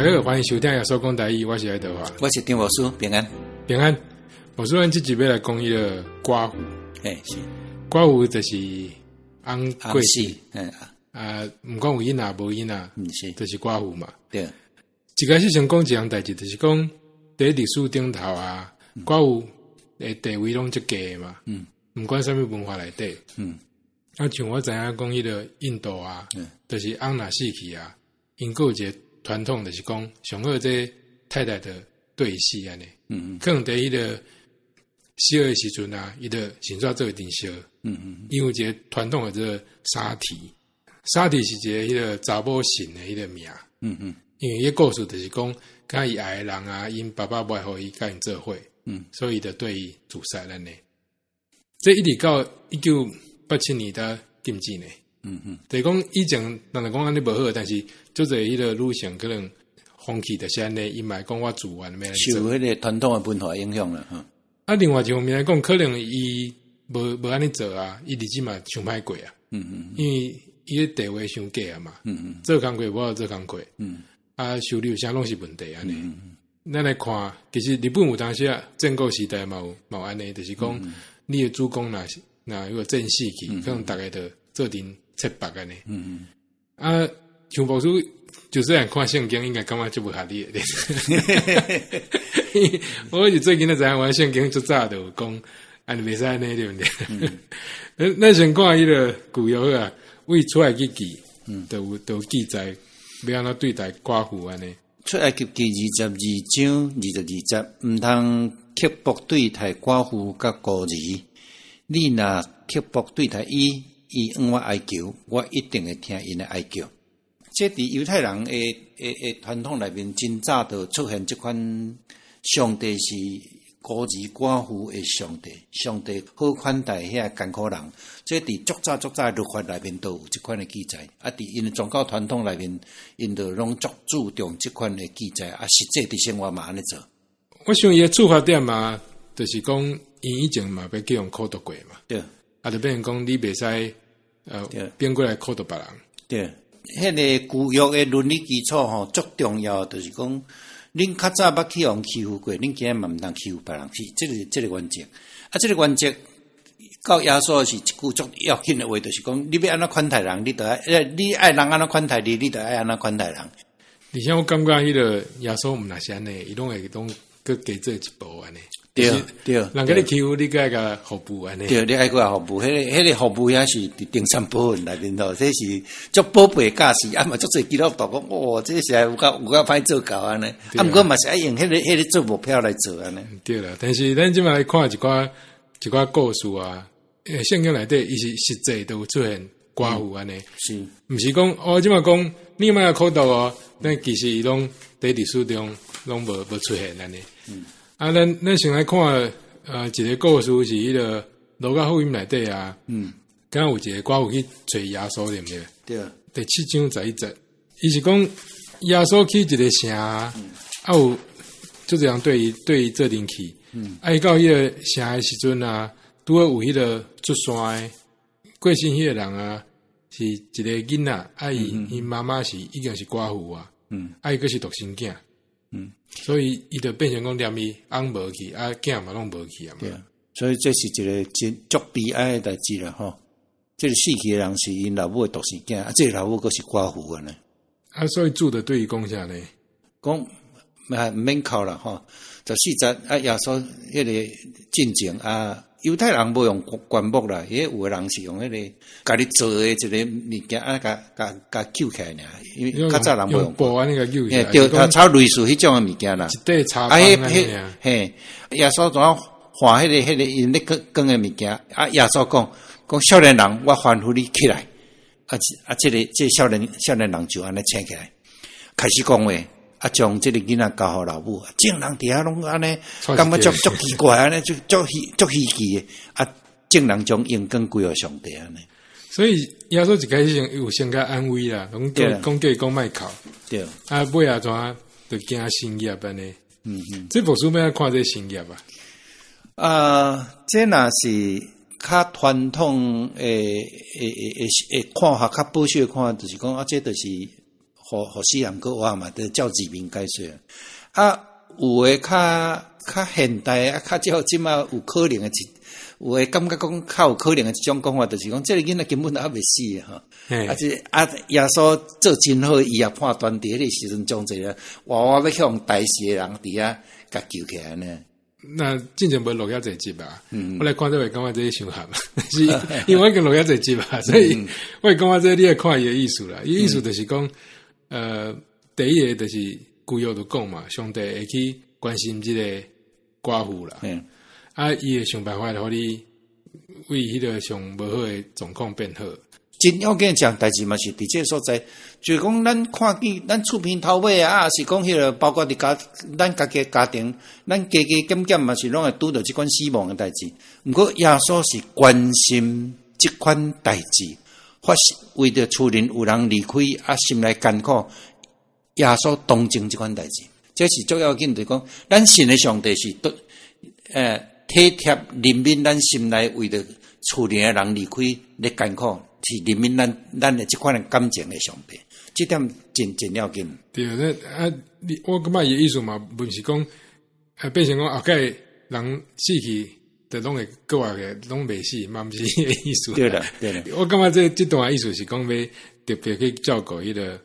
家好，歡迎收聽耶穌講台語，我是愛德華，我是張牧師，平安。平安。牧師，咱這集欲來講彼个寡婦，嘿，是。寡婦就是翁過世，啊，毋管有囡仔無囡仔，是，就是寡婦嘛。對。一開始先講一項代誌，就是講佇歷史頂頭啊，寡婦的地位攏足低嘛。毋管啥物文化內底。啊，像我知影講彼个印度啊，就是翁若死去啊，𪜶閣有一個傳統，就是講上好這太太著綴死按呢。可能佇彼个死的時陣啊，伊就先煞做陣燒。𪜶有一个傳統的這個沙提，沙提是一个彼个查某神的彼个名。因為彼個故事就是講，佮伊愛的人啊，𪜶爸爸無愛予伊佮𪜶做伙，所以伊就綴伊自殺按呢。這一直到1987年才禁止呢。就是講以前人就講按呢無好，但是足濟彼个女性可能風氣就是按呢，伊嘛會講我自願欲按呢做。受彼个傳統的文化影響啦。啊，另外一方面來講，可能伊無按呢做啊，伊日子嘛傷歹過啊。因為伊个地位傷低啊嘛。做工課無法度做工課。啊，收入啥攏是問題按呢。咱來看，其實日本有當時啊，戰國時代嘛有按呢，就是講你的主公若是若如果戰死去，可能逐家就做陣切腹按呢。啊，像牧師就是來看聖經，應該感覺足無合理的。我是最近才知影，我聖經足早就有講，按呢袂使按呢，對毋對？咱先看彼个舊約啊，對出埃及記，就有記載，欲按怎對待寡婦按呢。出埃及記22章22節，毋通刻薄對待寡婦佮孤兒。你若刻薄對待伊，伊向我哀求，我一定會聽𪜶的哀求。這佇猶太人的傳統內面，真早就出現這款上帝是孤兒寡婦的上帝，上帝好款待遐艱苦人。這佇足早足早律法內面都有這款的記載。啊，佇𪜶的宗教傳統內面，𪜶就攏足注重這款的記載。啊，實際佇生活嘛按呢做。我想伊的出發點嘛，就是講𪜶以前嘛欲去予苦毒過嘛。啊，就變成講你袂使變過來苦毒別人。對。彼个舊約的倫理基礎吼，足重要，就是講，恁較早捌去予人欺負過，恁今仔嘛毋通欺負別人，是這個原則。啊，這個原則到耶穌是一句足要緊的話，就是講，你欲按怎款待人，你就愛，你愛人按怎款待你，你就愛按怎款待人。而且我感覺彼个耶穌毋若是按呢，伊攏會攏閣加做一步按呢。人共你欺負，你閣愛共服務按呢。對，你愛閣服務，彼个服務遐是佇登山寶訓內面吼，這是足寶貝教示，啊嘛足濟基督徒講，哦，這實在有夠歹做到按呢。啊，毋過嘛是愛用彼个做目標來做按呢。對啦，但是咱這擺來看一寡故事啊，聖經內底伊是實際都有出現寡婦按呢。毋是講哦，這擺講你莫來苦毒哦，但其實伊攏佇歷史中攏無出現按呢。啊，咱先來看，一个故事是彼个路加福音內底啊，敢有一个寡婦去揣耶穌，對毋對？對。第7章11節，伊是講耶穌去一个城，啊有足濟人對伊做陣去，啊伊到彼个城的時陣啊，拄好有彼个出山的過身彼个人啊，是一个囡仔，啊伊媽媽是已經是寡婦啊，啊伊閣是獨生囝。所以伊就變成講連伊翁無去，啊囝嘛攏無去啊嘛。對啊，所以這是一个真足悲哀的代誌啦吼。這个死去的人是𪜶老母的獨生囝，啊，這个老母閣是寡婦按呢。啊，所以主就對伊講啥呢？講啊，毋免哭啦吼。14節啊，耶穌彼个進前啊，猶太人無用棺木啦，彼有的人是用彼个家己做的一个物件啊，共搝起來爾，因為較早人無用布按呢共搝起來。對，啊，差類似彼種的物件啦。一塊柴按呢爾。嘿，耶穌怎樣看彼个𪜶咧囥的物件？啊，耶穌講少年人，我吩咐你起來。啊，啊，這個少年人就按呢醒起來，開始講話。啊，將這个囡仔交予老母，眾人佇遐攏按呢，感覺足奇怪按呢，足稀奇的。啊，眾人將榮光歸予上帝按呢。所以耶穌一開始有先共安慰啦，攏講叫伊講莫哭。啊，尾仔怎就行神蹟按呢？這牧師欲按怎看這神蹟啊？啊，這若是較傳統的看法，較保守的看法，就是講啊，這就是予死人閣活嘛，就照字面解說。啊，有的較現代啊，較少這馬有可能的一，有的感覺講較有可能的一種講法，就是講這个囡仔根本就猶未死吼。啊，這啊，耶穌做真好，伊也判斷佇彼个時陣將一个活活欲予人刣死的人佇遐共救起來呢。那進前無錄遐濟集啊，我來看這會感覺這傷合，是因為我已經錄遐濟集啊，所以我會感覺這你愛看伊的意思啦。伊意思就是講，第一个就是舊約就講嘛，上帝會去關心這個寡婦啦，啊，伊會想辦法予你為彼個上無好的狀況變好。真要緊一項代誌嘛是佇這个所在，就是講咱看見咱厝邊頭尾啊，抑是講彼个包括佇家咱家己的家庭，咱加加減減嘛是攏會拄著這款死亡的代誌。毋過耶穌是關心這款代誌，發生為著厝內有人離開啊，心內艱苦，耶穌同情這款代誌，這是足要緊，就是講咱信的上帝是對體貼憐憫咱心內為著厝內的人離開咧艱苦。是憐憫咱的這款的感情的上帝，這點真真要緊。對，那啊，你我感覺伊的意思嘛，毋是講啊，變成講後蓋人死去，就攏會閣活的，攏袂死，嘛毋是彼個意思。對啦，對啦。我感覺這段意思是講欲特別去照顧彼个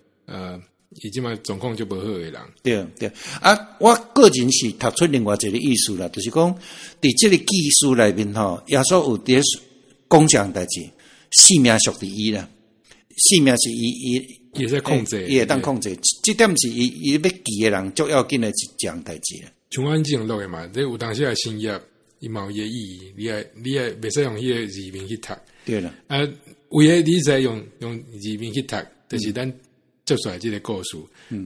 伊這擺狀況就無好的人。對對。啊，我個人是讀出另外一個意思啦，就是講佇這个記事內面吼，耶穌有佇講這項代誌。性命屬佇伊啦，性命是伊伊伊會使控制，伊會當控制，這點是伊伊欲記的人足要緊的一項代誌啦。像阮之前錄的嘛，這有當時的新約，伊嘛有伊的意義，你愛袂使用彼个字面去讀。對啦，啊，唯一你使用字面去讀，就是咱接出來這个故事。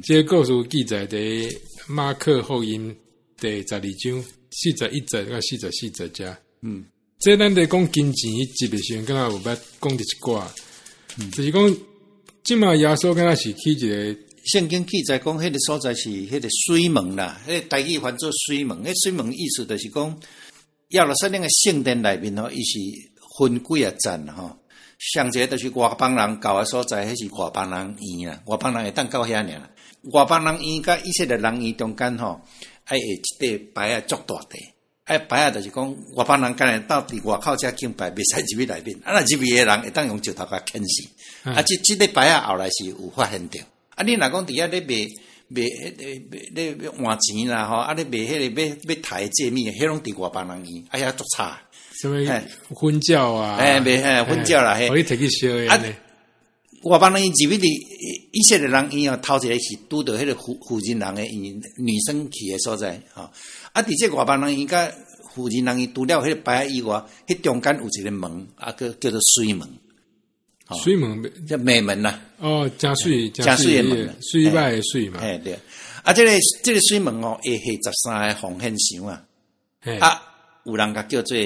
這个故事記載佇馬可福音第12章41節到44節遮。這咱佇講金錢彼集的時陣，敢若有捌講著一寡，就是講這馬耶穌敢若是去一个聖經記載講，彼个所在是彼个水門啦，彼个台語翻做水門。彼水門意思就是講，耶路撒冷的聖殿內面吼，伊是分幾仔層吼。上一个就是外邦人到的所在，彼是外邦人院啦，外邦人會當到遐爾啦。外邦人院佮以色列人院中間吼，愛下一塊牌仔足大塊。啊，牌仔就是講外邦人敢會當佇外口遮敬拜，袂使入去內面。啊，若入去的人會當用石頭共牽死。啊，這個牌仔後來是有發現著。啊，你若講佇遐咧賣賣彼个咧咧換錢啦吼，啊咧賣彼个欲刣祭物，彼攏佇外邦人院，啊遐足吵。啥物粉鳥啊？欸，賣嘿粉鳥啦，嘿。予你提去燒的。啊，外邦人院入去佇以色列人院哦，頭一个是拄著彼个婦人人的院，女生去的所在吼。啊，佇這外邦人院佮婦人人院除了彼个牌仔以外，彼中間有一个門，啊，閣叫做水門。水門，叫美門啦。哦，誠媠，誠媠的門，媠歹的媠嘛。嘿對。啊，這个水門哦，會下13个奉獻箱啊。啊，有人共叫做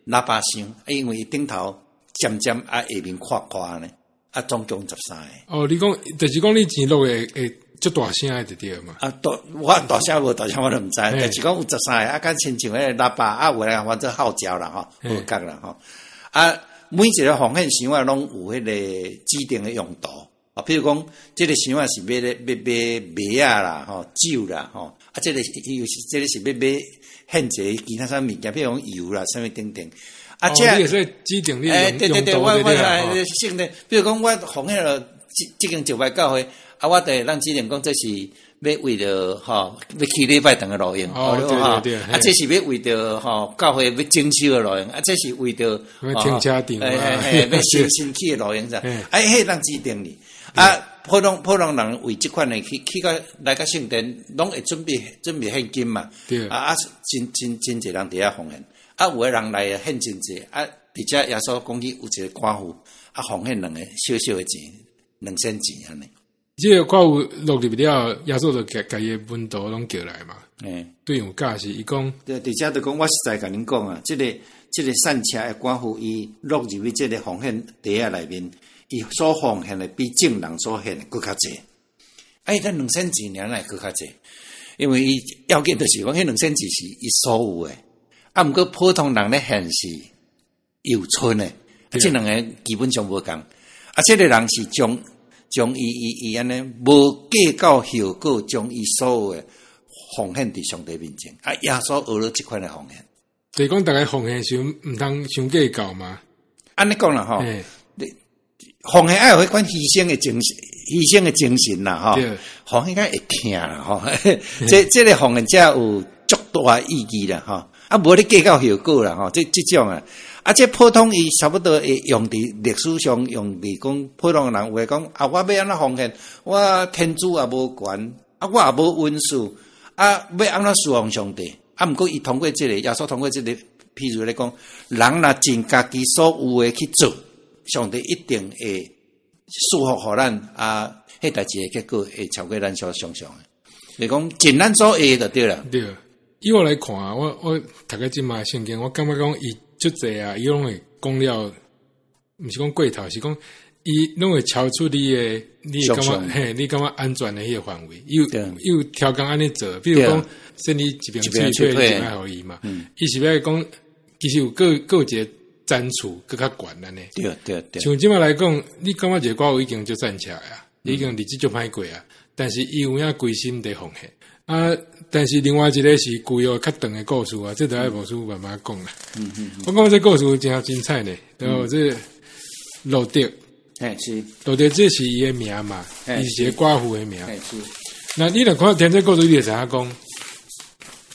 喇叭箱，因為伊頂頭尖尖啊，下面闊闊呢，啊，總共13个。哦，你講就是講你錢落會會足大聲的就對嘛？啊，大我大聲無大聲我都毋知，就是講有13个啊，敢親像彼个喇叭啊，有人翻做號角啦吼，號角啦吼。啊，每一个奉獻箱仔攏有彼个指定的用途啊，譬如講，這个箱仔是欲咧欲買麥仔啦吼，酒啦吼，啊，這个又是這个是欲買獻祭其他啥物件，譬如講油啦，啥物等等。啊，這你會使指定你欸，對對對，我聖殿，比如講我奉獻了這間石牌教會，啊，我就會當指定講這是欲為著吼欲起禮拜堂的路用，哦，對對對，啊，這是欲為著吼教會欲整修的路用，啊，這是為著停車場啊，欲新起的路用啥，啊，彼當指定哩，啊，普通人為這款的去到來到聖殿，攏會準備現金嘛，對，啊啊，真濟人佇遐奉獻，啊，有的人來獻真濟，啊，佇遮耶穌講起有一个寡婦，啊，奉獻兩个小小的錢，2仙錢按呢。這个寡婦落入了，耶穌就共伊的門徒攏叫來嘛。對有教示，伊講。對，佇遮就講，我實在共恁講啊，這个散赤的寡婦，伊落入去這个奉獻袋仔內面，伊所奉獻的比眾人所獻的閣較濟。哎，咱兩仙錢爾，哪會閣較濟？因為伊要緊就是講，彼兩仙錢是伊所有的，啊，毋過普通人咧獻是有剩的，啊，這兩个基本上無仝。啊，這个人是將。將伊伊伊按呢無計較後果，將伊所有的奉獻佇上帝面前。啊，耶穌學了這款的奉獻。就是講，逐家奉獻時毋通傷計較嘛。按呢講啦吼，奉獻愛有彼款犧牲的精神，犧牲的精神啦吼。奉獻較會疼啦吼。這個奉獻才有足大意義啦吼。啊，無咧計較後果啦吼。這種啊。啊，這普通伊差不多會用佇歷史上，用佇講普通人有的講啊，我欲按怎奉獻，我天資也無懸，啊，我也無恩賜，啊，欲按怎侍奉上帝？啊，毋過伊通過這個，耶穌通過這個，譬如咧講，人若盡家己所有的去做，上帝一定會賜福予咱啊，彼代誌的結果會超過咱所想像的。你講盡咱所會就對啦。對，以我來看，我讀到這馬聖經，我感覺講伊足濟啊，伊攏會講了，毋是講過頭，是講伊攏會超出你的，你會感覺嘿，你感覺安全的彼個範圍，伊有伊有刁工按呢做，比如講，扇你一爿喙皮，就愛予伊嘛。伊是欲講，其實有閣閣有一個層次閣較懸按呢。對對對。像這馬來講，你感覺一個寡婦已經足贊起來啊，已經日子足歹過啊，但是伊有影規心佇奉獻啊。但是另外一個是舊約較長的故事啊，這就愛牧師慢慢講啦。我感覺這故事真精彩呢。然後這路得，嘿是，路得這是伊的名嘛，伊是一個寡婦的名。那你若看聽這故事，你就知影講，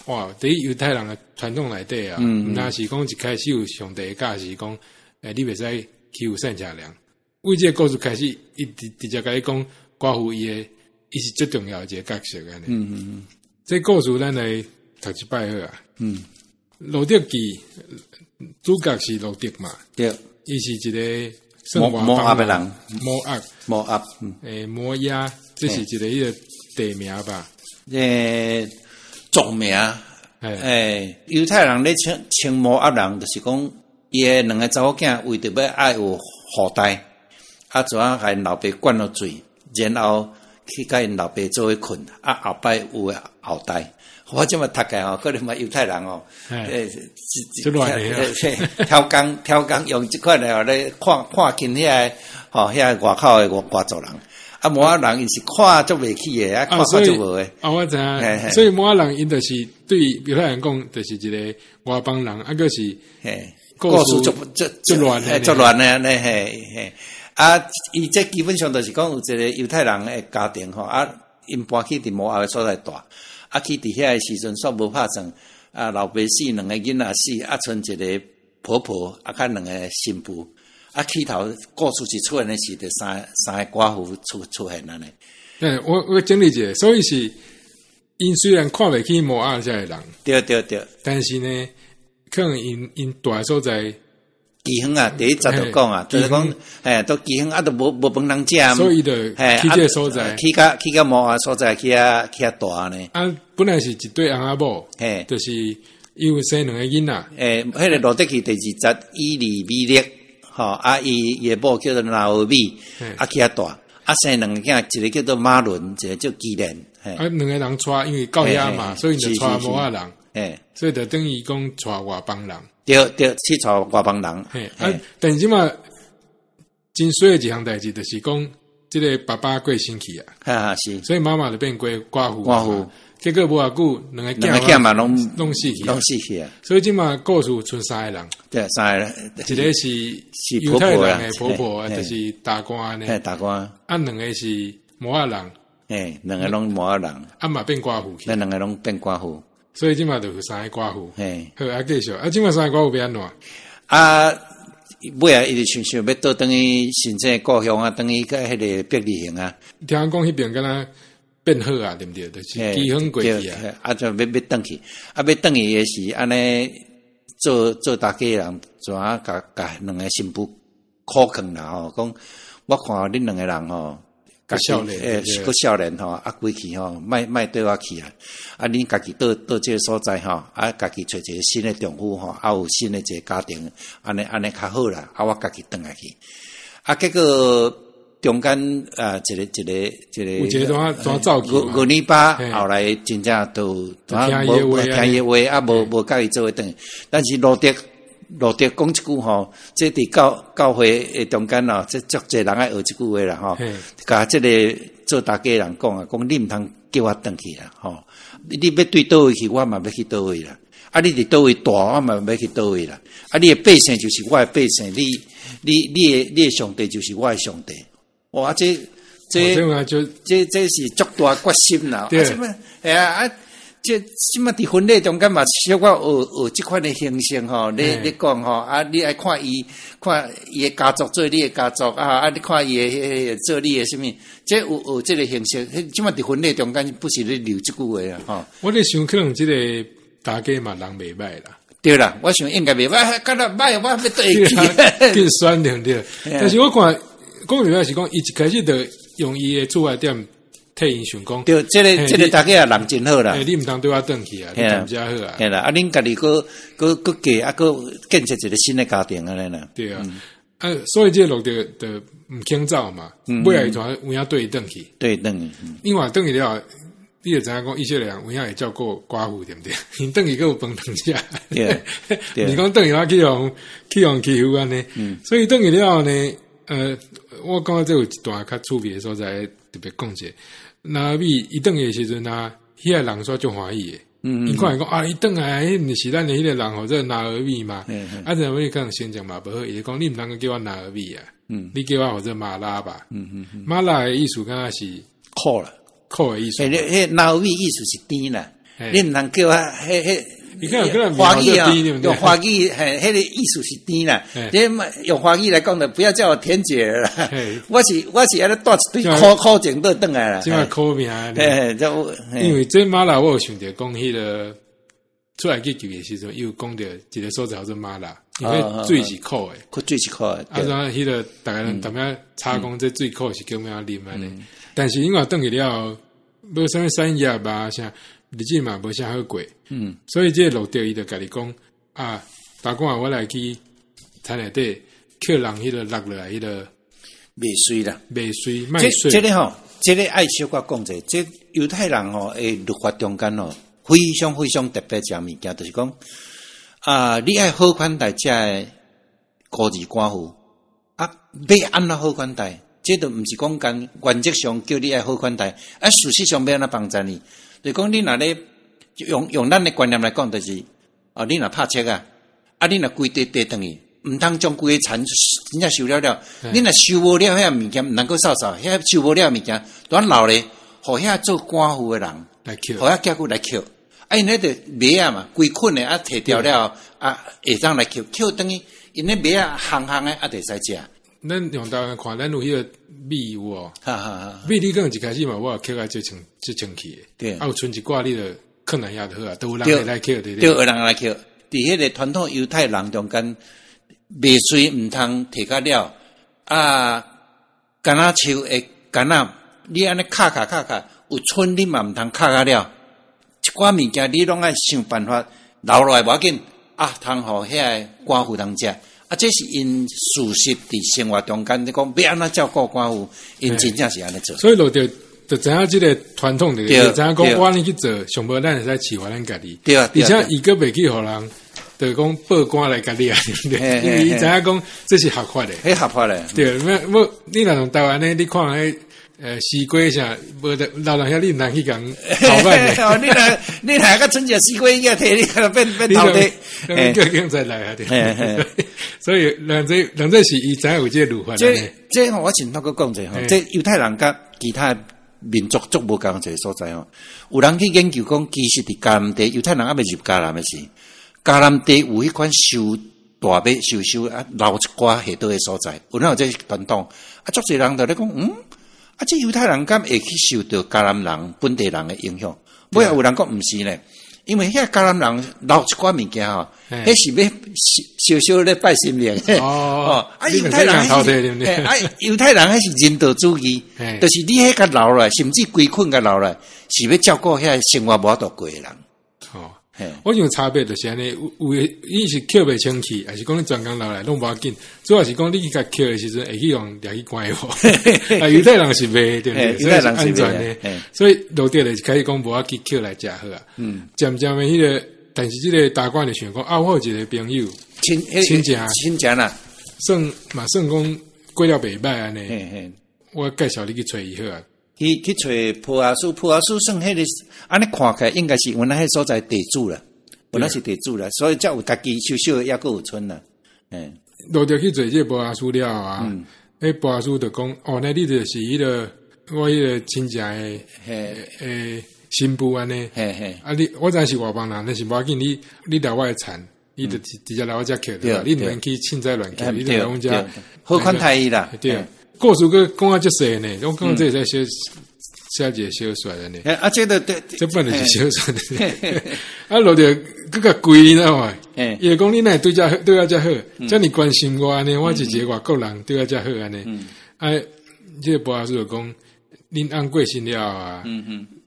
哇！佇猶太人的傳統內底啊，毋但是講一開始有上帝的教示講，欸，你袂使欺負散赤人。為這個故事開始，伊直接共你講寡婦伊的，伊是最重要的一個角色按呢。這故事咱來讀一擺好啊。路得記主角是路得嘛？對。伊是一個摩押的人。摩押。摩押。欸，摩押，這是一個彼個地名吧？欸，族名。欸，猶太人咧稱稱摩押人，就是講伊的兩個查某囝為著欲愛有後代，啊，就啊共𪜶老爸灌落水，然後去共𪜶老爸做伙睏，啊，後擺有後代。我這麼讀起來吼，可能嘛猶太人哦，欸，刁工刁工用這款的吼咧看看輕遐個吼遐個外口的外族人，啊，摩押人伊是看足袂起的，啊，看看足無的。啊，我知影，所以摩押人𪜶就是對猶太人講，就是一個外邦人，啊，閣是故事足足足亂的，足亂的按呢嘿嘿。啊，伊這基本上就是講有一個猶太人的家庭吼，啊，𪜶搬去佇摩押的所在住。啊，去佇遐的時陣，煞無拍算。啊，老爸死，兩個囡仔死，啊，賰一個婆婆，啊，佮兩個新婦。啊，起頭故事一出現的時，就三個寡婦出現按呢。對，我整理一下，所以是𪜶雖然看袂起摩押這个人，對對對，但是呢，可能𪜶蹛的所在。饑荒啊，第一節就講啊，就是講，嘿，都饑荒啊，都無飯通食，所以就去這個所在，去到摩押所在去遐蹛呢。啊，本來是一對翁仔某，嘿，就是伊有生兩個囡仔。欸，彼個路得記第二節以利米勒，吼，啊，伊的某叫做拿俄米，啊去遐蹛，啊生兩個囝，一個叫做瑪倫，一個叫基連。啊，兩個人娶，因為到遐嘛，所以就娶摩押人，嘿，所以就等於講娶外邦人。對對，去娶外邦人。嘿，啊，但是這馬真衰的一項代誌，就是講這個爸爸過身去啊，哈是，所以媽媽就變過寡婦。寡婦，結果無偌久，兩個囝嘛攏攏死去，攏死去啊。所以這馬故事賰三個人，對，三個人，一個是猶太人的婆婆，就是大官呢，大官。啊，兩個是摩押人，嘿，兩個攏摩押人，啊嘛變寡婦去，那兩個攏變寡婦。所以這馬就有三個寡婦。嘿，好啊，繼續啊，這馬三個寡婦欲按怎？啊，尾仔伊就想想欲倒轉去神聖故鄉啊，轉去佮彼個伯利恆啊。聽講彼邊敢若變好啊，對毋對？就是饑荒過去啊。啊，就欲轉去，啊，欲轉去的是按呢做大家人，怎啊共兩個新婦苦勸啦吼，講我看恁兩個人吼。少年，欸，閣少年吼，啊，規氣吼，莫莫綴我去啊！啊，恁家己倒倒這个所在吼，啊，家己揣一個新的丈夫吼，啊，有新的一個家庭，按呢按呢較好啦。啊，我家己轉來去。啊，結果中間啊，一個一個一個，有一個怎怎走去？俄尼巴後來真正都聽伊的話，啊，無無佮伊做伙轉。但是路得路德講一句吼，這佇教會的中間哦，這足濟人愛學這句話啦吼。共這个做大家人講啊，講你毋通叫我轉去啦，吼！你欲對佗位去，我嘛欲去佗位啦。啊，你佇佗位蹛，我嘛欲去佗位啦。啊，你的百姓就是我的百姓，你的上帝就是我的上帝。哇，這這是足大決心啦！對啊，這啊，啊，這這馬佇婚禮中間嘛，小可學學這款的形式吼。你講吼，啊，你愛看伊看伊的家族做你的家族啊，啊，你看伊的彼个做你的啥物，這有學這个形式。這馬佇婚禮中間不是咧留這句話啦，吼。我咧想可能這个大家嘛人袂䆀啦。對啦，我想應該袂䆀，敢若䆀，我欲對去。更酸對毋對？但是我看講實在是講，伊一開始就用伊的出發點替𪜶想講，對，這个這个大家也人真好啦。你毋通對我轉去啊，你踮遮好啊。嘿啦，啊，恁家己閣閣閣嫁啊，閣建設一个新的家庭按呢啦。對啊，啊，所以這個路德就毋肯走嘛，尾仔伊就有影綴伊轉去。對轉去，因為轉去了後，你就知影講以色列人有影會照顧寡婦對毋對？𪜶轉去閣有飯通食。對，你講轉去我去予欺負按呢，所以轉去了後呢，我感覺這有一段較趣味的所在，特別講者。拿俄米伊轉去的時陣啊，彼个人煞足歡喜的。𪜶看伊講啊，伊轉來，彼毋是咱的彼个人，號做拿俄米嘛。啊，拿俄米可能心情嘛無好，伊就講你毋通叫我拿俄米啊，你叫我號做瑪拉吧。瑪拉的意思敢若是苦啦，苦的意思。彼拿俄米意思是甜啦，你毋通叫我彼彼。你看華語啊，用華語，嘿，彼个意思是甜啦。你用華語來講的，不要叫我甜姐啦。我是按呢帶一堆苦苦情倒轉來啦。這馬苦命。嘿，因為這瑪拉，我有想著講彼个出埃及記的時陣，伊有講著一个所在叫做瑪拉，因為水是苦的，苦水是苦的。啊，怎彼个逐家人踮遐查講這水苦是叫咩啉按呢？但是因為轉去了後，無啥物產業啊，啥日子嘛無啥好過。所以這个路德伊就共你講啊，大官啊，我來去田內底捡人彼个落落來彼个麥穗啦，麥穗麥穗。這個吼，這个愛小可講者，這猶太人吼，的律法中間吼，非常非常特別一項物件，就是講啊，你愛好款待這个孤兒寡婦啊，欲按怎好款待？這都毋是講干原則上叫你愛好款待，啊，事實上欲按怎幫助你？就是講你若咧用咱的觀念來講，就是啊，你若拍切啊，啊，你若規塊綴轉去，毋通將規个田真正收了了，你若收無了遐物件，毋通閣掃掃，遐收無了物件，都留咧，予遐做寡婦的人來撿，予遐寄久來撿。啊，𪜶咧就麥仔嘛，規捆的啊，提掉了啊，會當來撿，撿轉去，𪜶咧麥仔烘烘的啊，就會使食。咱用台灣看，咱有彼个米有無？哈哈哈！米你可能一開始嘛，我撿啊足清足清氣的。對。啊，有賰一寡你就囥佇遐就好啊，都有人會來撿，對對？對，有人來撿。佇彼个傳統猶太人中間，麥穗毋通提較了啊，橄欖樹的橄欖，你按呢敲敲敲敲，有春你嘛毋通敲較了。一寡物件你攏愛想辦法留落來無要緊，啊，通予遐个寡婦通食。啊，這是𪜶事實佇生活中間，你講欲按怎照顧寡婦，𪜶真正是按呢做。所以路德就知影這个傳統的，就知影講我按呢去做，上無咱會使飼活咱家己。對啊，而且伊閣袂去予人，就是講報官來共你啊，對不對？因為伊知影講這是合法的，彼合法的。對，無你若從台灣呢，你看彼西瓜啥，無得老人遐，你毋通去共討辦的。你若你若閣賰一个西瓜，伊摕你變變頭家，叫警察來啊！對。所以人這是伊知影有這个律法。這這吼，我前頭閣講者吼，這猶太人佮其他民族足無仝一个所在吼。有人去研究講，其實佇迦南地，猶太人猶未入迦南的時，迦南地有彼款收大麥收收啊，留一寡下倒的所在，有哪有這傳統？啊，足濟人就咧講，嗯。啊！這猶太人敢會去受著迦南人本地人的影響？尾仔有人講毋是呢，因為遐迦南人留一寡物件吼，彼是欲小小咧拜神明。哦，啊，猶太人啊，猶太人彼是人道主義，就是你彼共留落來，甚至規捆共留落來，是欲照顧遐生活無法度過的人。哦，我想差別就是按呢，有的你是撿袂清氣，還是講你專工留來攏無要緊，主要是講你去共撿的時陣會去予掠去關無？啊，猶太人是袂，對毋對？所以是安全的。所以路德就開始講無要去撿來食好啊。漸漸的彼个，但是這个大官就想講啊，我有一个朋友，親親情親情啦，算嘛算講過了袂䆀按呢。嘿嘿。我介紹你去揣伊好啊。去揣波阿斯，波阿斯算彼個按呢看起來應該是原來彼所在地主啦，本來是地主啦，所以才有家己小小的抑閣有村啦。嗯，路德去揣這個波阿斯了啊，彼波阿斯就講，哦，那你就是彼個我彼個親情的新婦按呢。嘿嘿。啊你我知影是外邦人，但是無要緊，你掠我的田，你就直接來我遮抾對，你毋免去凊彩亂抾，你就來阮遮好款待伊啦。對，故事閣講啊足細呢，我感覺這會使寫寫一個小說按呢。啊，這個對，這本來是小說呢。啊，路德閣較貴，你知影無？伊就講你哪會對遮對我遮好，遮爾關心我按呢，我是一個外國人對我遮好按呢。啊，這個波阿斯就講，恁翁過身了啊，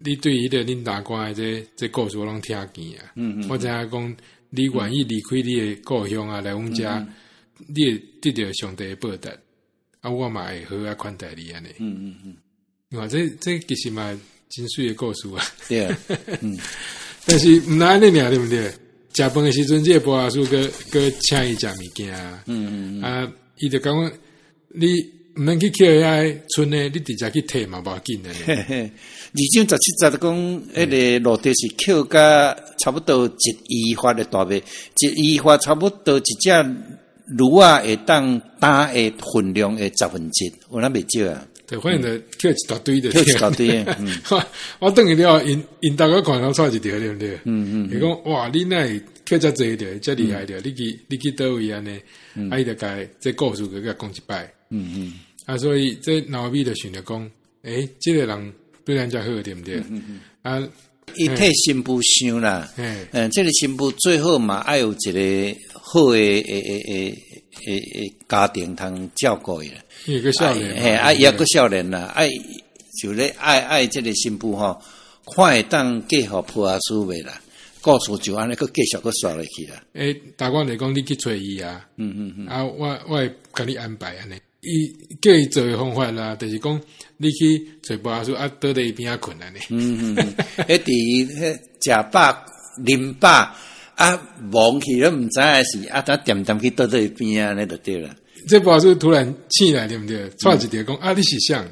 你對彼個恁大官的這這故事我攏聽見啊。我知影講，你願意離開你的故鄉啊，來阮遮，你會得著上帝的報答。啊，我嘛會好好款待你按呢。你看這這其實嘛真媠的故事啊。對啊。但是毋若按呢爾對毋對？食飯的時陣，這個波阿斯閣閣請伊食物件。啊，伊就講你毋免去抾遐賰的，你直接去提嘛無要緊的。二章十七節講，彼個路德是抾甲差不多一伊法的大麥，一伊法差不多一隻驢仔會當擔的分量的十分之一，有哪袂少啊？對，反正就抾一大堆就抾一大堆。我轉去了，𪜶𪜶大家看攏掣一著，對毋對？伊講哇，你哪會抾遮濟著，遮厲害著？你去佗位按呢？啊，伊就共這故事閣共講一擺。啊，所以這拿俄米就想著講，欸，這個人對咱遮好，對毋對？啊，伊替新婦想啦，嗯，這個新婦最好嘛愛有一個好的家庭通照顧伊啦。伊閣少年，嘿，啊，伊猶閣少年啦，愛就咧愛愛這個新婦吼，看會當嫁予波阿斯袂啦？故事就按呢閣繼續閣煞落去啦。欸，大官就講你去揣伊啊，啊，我會共你安排按呢。伊叫伊做的方法啦，就是講你去揣波阿斯啊，倒佇伊邊仔睏按呢。彼佇彼食飽啉飽啊，忘去攏毋知影是啊，等恬恬去倒佇伊邊仔按呢就對啦。這波阿斯突然醒來，對毋對？掣一著講啊，你是誰？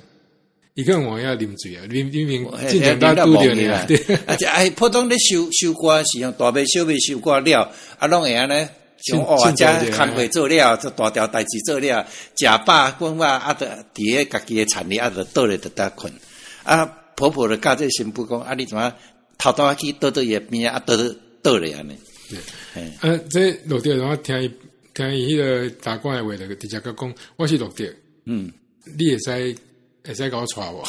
伊可能往遐啉醉啊，明明明進前拄著你啊。啊，這哎，普通咧收收割時候，大麥小麥收割了，啊，攏會按呢。像哦，遮工課做了，這大條代誌做了，食飽睏飽，啊，就佇咧家己的田裡，啊，就倒咧就搭睏。啊，婆婆就教這個新婦講，啊，你怎啊偷偷去倒佇伊的邊仔，啊，倒倒倒咧按呢。啊，這路德我聽伊聽伊彼個大官的話，就直接閣講，我是路德。你會使會使共我娶無？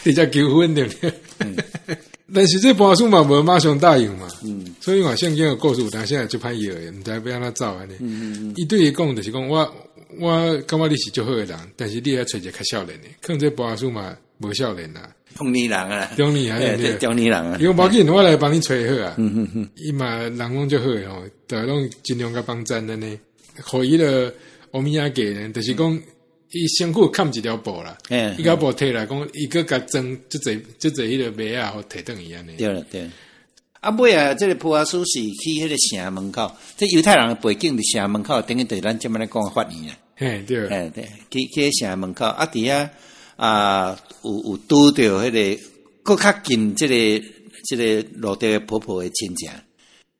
直接求婚對毋對？但是這波阿斯嘛無馬上答應嘛，所以話聖經的故事有當時會足歹藥的，毋知欲按怎走按呢。伊對伊講就是講，我我感覺你是足好的人，但是你愛揣一個較少年的，可能這波阿斯嘛無少年啦。中年人啊，中年啊，對中年人啊。伊講無要緊，我來幫你揣好啊。伊嘛人攏足好的吼，逐個攏盡量共幫贊按呢。予伊個烏物仔價呢，就是講伊身軀崁一條布啦，伊共布提來講，伊閣共裝足濟足濟彼個麥仔，予提轉去按呢。對啦對。啊，尾啊，這個波阿斯是去彼個城門口，這猶太人的背景佇城門口，等於就是咱這擺咧講的法院啊。嘿，對。嘿，對，去去彼城門口，啊，佇遐啊，有拄著彼個閣較近這個這個路德婆婆的親情。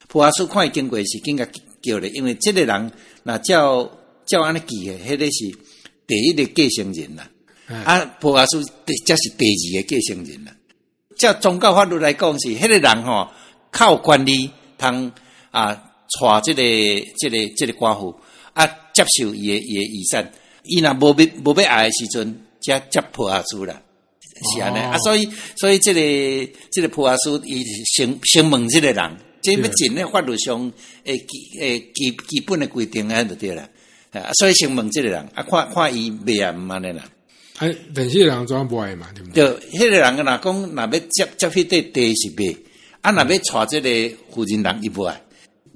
波阿斯看伊經過時，緊共叫咧，因為這個人若照照按呢記的，彼個是第一個繼承人啦。啊，波阿斯才是第二個繼承人啦。照宗教法律來講，是彼個人吼較有權利通啊娶這個這個這個寡婦啊，接受伊的伊的遺產。伊若無欲無欲愛的時陣，才接波阿斯啦，是按呢。啊，所以所以這個這個波阿斯伊先先問這個人，這欲進咧法律上的基基基本的規定按呢就對啦。啊，所以先問這個人，啊，看看伊袂愛毋按呢啦。啊，但是彼個人怎無愛嘛？對毋對？對，彼個人若講若欲接接彼塊地是袂，啊，若欲娶這個婦人人伊無愛，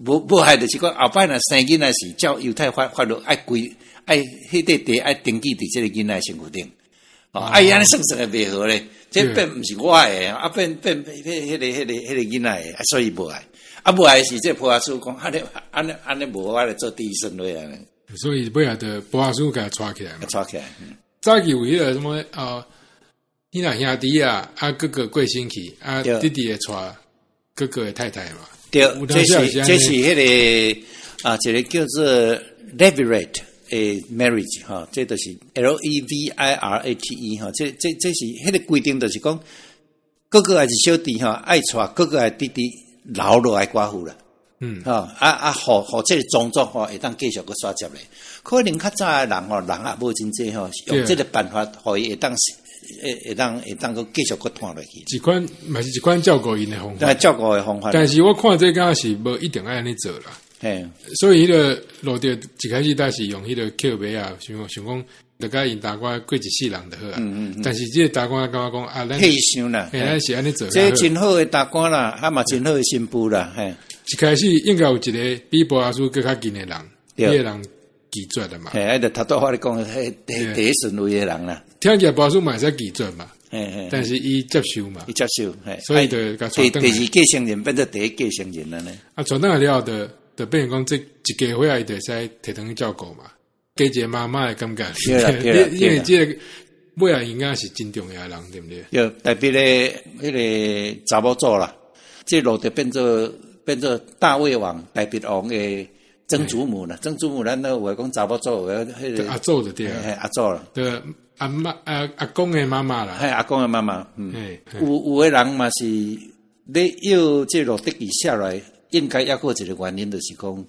無無愛就是講後擺若生囡仔時，照猶太法法律愛歸愛彼塊地愛登記佇這個囡仔身軀頂。哦，啊，伊按呢算算會袂好咧，這變毋是我的，啊變變彼彼彼個彼個彼個囡仔的，啊，所以無愛。啊，無愛是這波阿斯講，按呢按呢按呢無我來做第一順位啊。所以尾仔就波阿斯共帶起來嘛。帶起來。早期有彼個啥物啊？你若兄弟啊，啊哥哥過身去，啊弟弟會娶哥哥的太太嘛。對，這是彼個啊，一個叫做 Levirate 的 marriage 哈，這就是 Levirate 哈，這是彼個規定，就是講哥哥還是小弟哈，愛娶哥哥的弟弟留落來寡婦啦。吼啊啊，予這个宗族吼會當繼續閣續接咧。可能較早的人吼，人也無真濟吼，用這个辦法，予伊會當會當閣繼續閣傳落去。一款嘛是一款照顧𪜶的方法，照顧的方法。但是我看這敢是無一定愛按呢做啦。所以彼个路德一開始他是用彼个扣襪仔，想想講，就共𪜶大官過一世人就好啊。但是這个大官感覺講啊，咱退休啦，咱是按呢做。這真好的大官啦，啊嘛真好的新婦啦，嘿。一開始應該有一個比波阿斯閣較近的人，彼个人拒絕的嘛。嘿，啊，就頭拄我咧講，彼第一順位的人啦。聽起來波阿斯嘛會使拒絕嘛，但是伊接受嘛，伊接受，所以就共帶第二繼承人變做第一繼承人了呢。啊，帶轉來了後，就變成講這一家伙仔伊就會使提轉去照顧嘛，加一個媽媽的感覺。因為這个尾仔應該是真重要的人，對毋對？對，特別咧，彼个查某祖啦，這路就變做大衛王、大衛王的曾祖母啦。曾祖母咱都有話講查某祖，彼个阿祖就對啊，阿祖啦，對，阿媽阿阿公的媽媽啦，嘿，阿公的媽媽，有的人嘛是咧要這路德記寫來，應該抑閣有一個原因，就是講，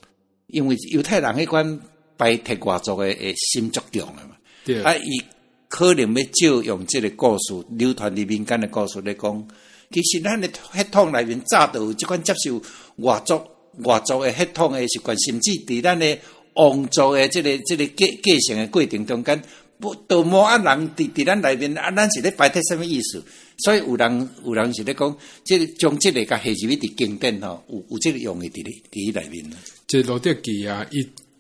因為猶太人彼款排斥外族的心足重的嘛，啊，伊可能欲借用這个故事流傳佇民間的故事來講，其實咱的血統內面早就有這款接受外族的血統的習慣，甚至佇咱的王族的這个繼承的過程中間，都無啊人佇咱內面啊，咱是咧排斥啥物意思？所以有人是咧講，這个將這个共下入去佇經典吼，有這个用意佇內面。這路德記啊，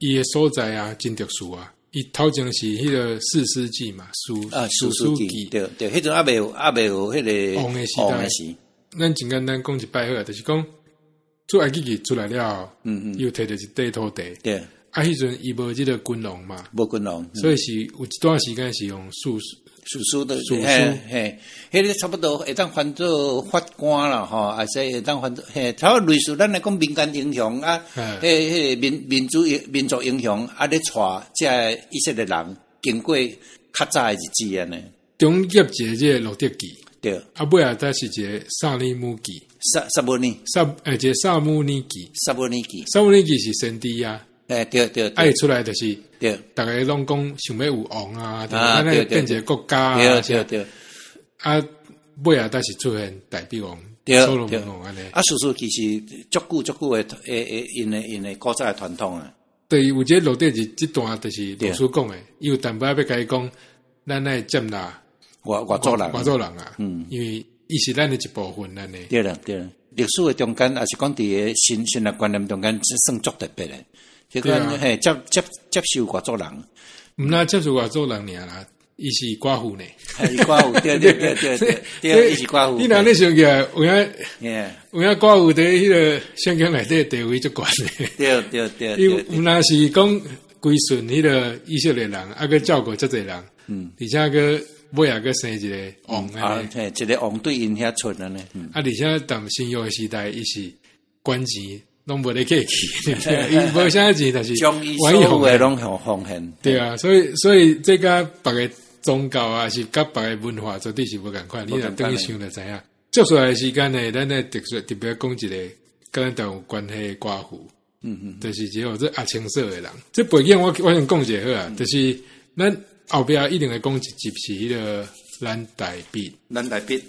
伊的所在啊，真特殊啊。伊頭前是彼个士師記嘛，士師記，對對，彼陣猶未有彼个王的時代。咱真簡單講一擺好啊，就是講出埃及記出來了後，伊有提著一塊土地，對，啊，彼陣伊無這个君王嘛，無君王，所以是有一段時間是用士士師的，嘿，嘿，彼个差不多會當翻做法官啦，吼，還是會當翻做，嘿，差不多類似咱來講民間英雄啊，彼个民族英雄啊，咧帶這以色列人經過較早的日子按呢。中間一个這个路德記，對，啊，尾仔才是一个撒尼姆記，撒母耳，一个撒母耳記，撒母耳記，撒母耳記是先知啊。欸，對對，啊，伊出來就是，對，逐家攏講想欲有王啊，按呢變一个國家啊，對對對，啊，尾仔才是出現大衛王、所羅門王按呢。啊，事實其實足久足久的，𪜶的古早的傳統啊。對，有這个路德記這段就是老師講的，伊有淡薄仔欲共伊講，咱愛接納外族人，外族人啊，因為伊是咱的一部分，按呢。對啦對啦，歷史的中間，也是講佇个神學觀念中間，算足特別的。這款嘿接受外族人，毋但接受外族人爾啦，伊是寡婦呢。伊寡婦，對對對對對，對，伊是寡婦。你若咧想起來，有影有影寡婦佇彼个聖經內底地位足懸的。對對對，伊毋但是講歸順彼个以色列人，啊，閣照顧遮濟人，而且閣尾仔閣生一个王啊，嘿，一个王對𪜶遐出按呢。啊，而且踮新約時代，伊是管錢。攏無咧客氣，伊無啥錢，但是將伊所有的攏奉獻。對啊，所以這佮別个宗教啊，是佮別个文化絕對是無仝款。你若轉去想就知影。接下來的時間呢，咱來特別特別講一个佮咱台灣有關係的寡婦，就是這個做阿清嫂的人。這背景我先講一下好啊，就是咱後壁一定會講一集是彼个咱大衛，咱大衛，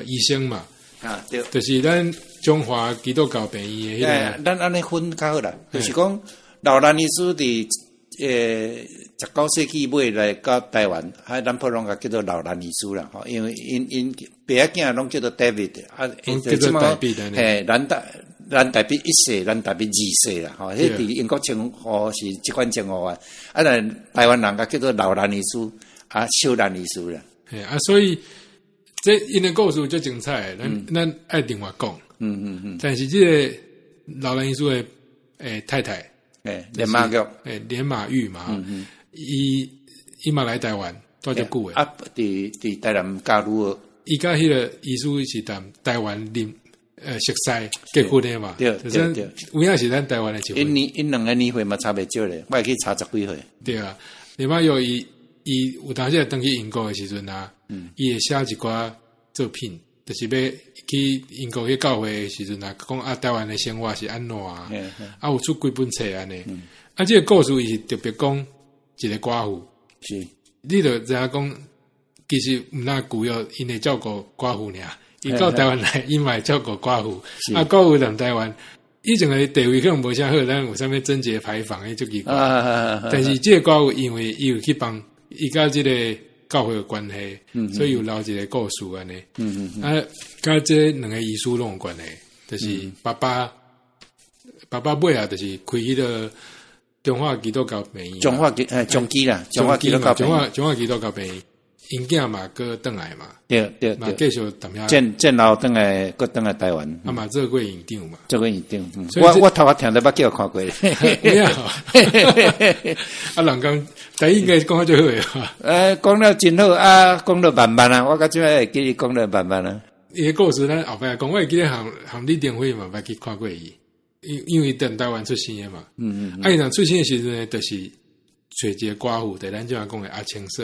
醫生嘛。啊，對，就是咱中華基督教病院的彼个。咱按呢分較好啦，就是講老蘭醫師佇19世紀尾來到台灣，啊，咱普通共叫做老蘭醫師啦，吼，因為𪜶爸仔囝攏叫做 David，啊，叫做大衛，嘿，咱大衛一世，咱大衛二世啦，吼，彼佇英國稱呼是這款稱呼啊，啊，咱台灣人共叫做老蘭醫師，啊，小蘭醫師啦，嘿，啊，所以。這𪜶的故事足精彩，咱愛另外講。但是這个勞蘭醫師的太太，連馬玉，連馬玉嘛，伊嘛來台灣蹛足久的。啊，佇台南教女學。伊佮彼个醫師是佇台灣認熟似結婚的嘛。對對對，有影是咱台灣的結婚。𪜶年𪜶兩个年歲嘛差袂少咧，我會記差十幾歲。對啊，連馬玉伊有當時會轉去英國的時陣啊，伊會寫一寡作品，就是欲去英國去教會的時陣啊，講啊台灣的生活是按怎啊，啊有出幾本冊按呢。啊，這个故事伊是特別講一个寡婦，你就知影講，其實毋但舊約𪜶會照顧寡婦爾，伊到台灣來，伊嘛會照顧寡婦。啊，寡婦踮台灣，以前的地位可能無啥好，咱有啥物貞節牌坊，彼足奇怪。但是這个寡婦因為伊有去幫伊佮這个教會有關係，所以有留一个故事按呢。啊，佮這兩个醫師攏有關係，就是爸爸尾啊，就是開彼个中華基督教病院。中華基中基啦，中華基督教病院。中華基督教病院，𪜶囝嘛閣轉來嘛，嘛繼續踮遐。戰後轉來，閣轉來台灣。啊嘛做過院長嘛。做過院長。我頭殼聽著捌叫看過。有啊，人講台語應該講得足好的嘛。講了真好啊，講得慢慢啊，我到這擺會記伊講得慢慢啊。伊个故事咱後擺講，我會記得和李登輝嘛捌去看過伊，因為佇台灣出生的嘛。啊，伊若出生的時陣呢，就是揣一个寡婦，就是咱這擺講的阿清嫂，